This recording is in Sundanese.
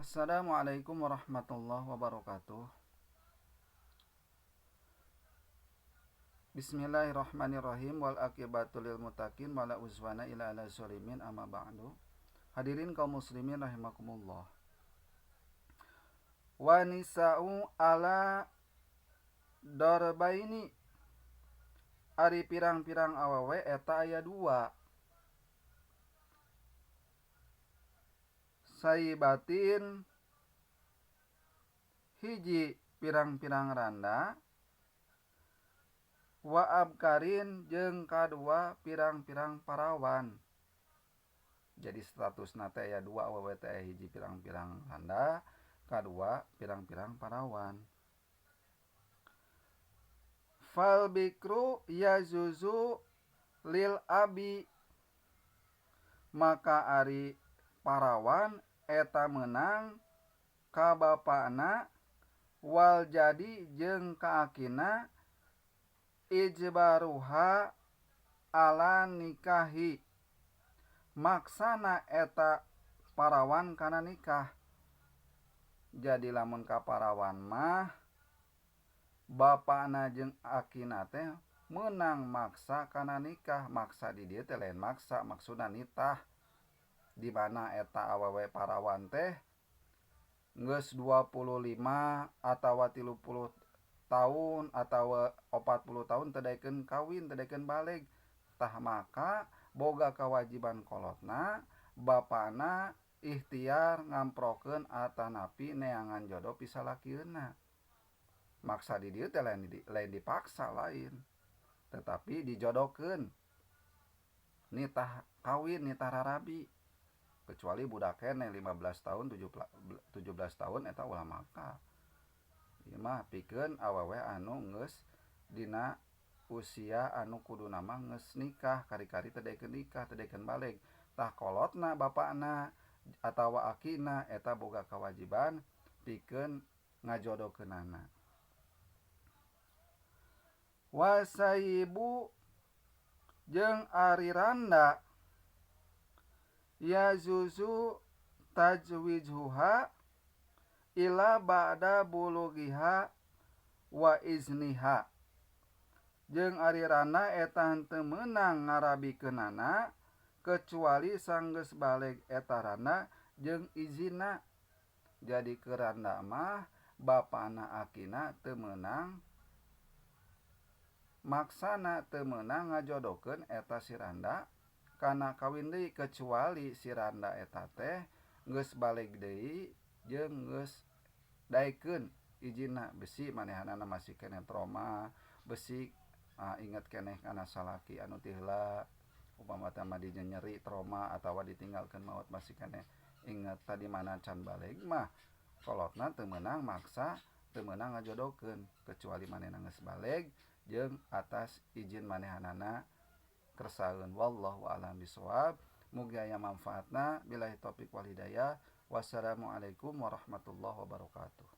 Assalamualaikum warahmatullahi wabarakatuh. Bismillahirrahmanirrahim wal aqibatu lil muttaqin wala uzwana illa ala zalimin amma ba'du. Hadirin kaum muslimin rahimakumullah. Wa nisa'u ala darbaini, ari pirang-pirang awewe eta aya dua. Saibatin hiji pirang-pirang randa, wa abkarin jeung kadua pirang-pirang parawan. Jadi statusna teh aya dua awewe teh, hiji pirang-pirang randa, kadua pirang-pirang parawan. Fal bikru yajuzu lil abi, maka ari parawan eta meunang ka bapana wal jadi jeung ka akina ijbaruha ala nikahi, maksana eta parawan kana nikah. Jadi lamun ka parawan mah bapana jeung akina teh meunang maksa kana nikah. Maksa di dieu teh lain maksa, maksudna nitah. Di mana eta awewe parawan teh geus 25 atawa 30 tahun atawa 40 tahun teu daekeun kawin, teu daekeun baleg. Tah maka boga kewajiban kolotna bapana ikhtiar ngamprokeun atanapi neangan jodoh pisalakieuna. Maksa di dieu teh lain dipaksa lain, tetapi dijodohkeun nitah kawin, nitah rarabi. Kecuali budak keneh 15 tahun, 17 tahun eta ulah maka. Ieu mah pikeun awewe anu geus dina usia anu kuduna mah geus nikah, kari-kari teu daekeun nikah, teu daekeun baleg. Tah kolotna bapakna atawa akina eta boga kewajiban pikeun ngajodohkeunana. Wasaibu jeung ari randa yajuzu tajwijuha ila ba'da bulughiha wa izniha, jeung ari randa eta henteu meunang ngarabikeunana kecuali sanggeus baleg eta randa jeung izinna. Jadi ke randa mah bapana akina teu meunang maksana, teu meunang ngajodohkeun eta si randa kana kawin deui kecuali si randa eta teh geus baleg deui jeung geus daekeun izinna. Besi manehanana masih keneh trauma, besi inget keneh kana salaki anu ti heula, upama teh mah nyeri trauma atawa ditinggalkeun maot masih keneh inget tadi mana can baleg mah kolotna teu meunang maksa, teu meunang ngajodohkeun kecuali manehna geus baleg jeung atas izin manehanana kersaeun. Wallahu a'lam bishawab. Mugi aya manfaatna. Billahi taufik wal hidayah. Wassalamualaikum warahmatullahi wabarakatuh.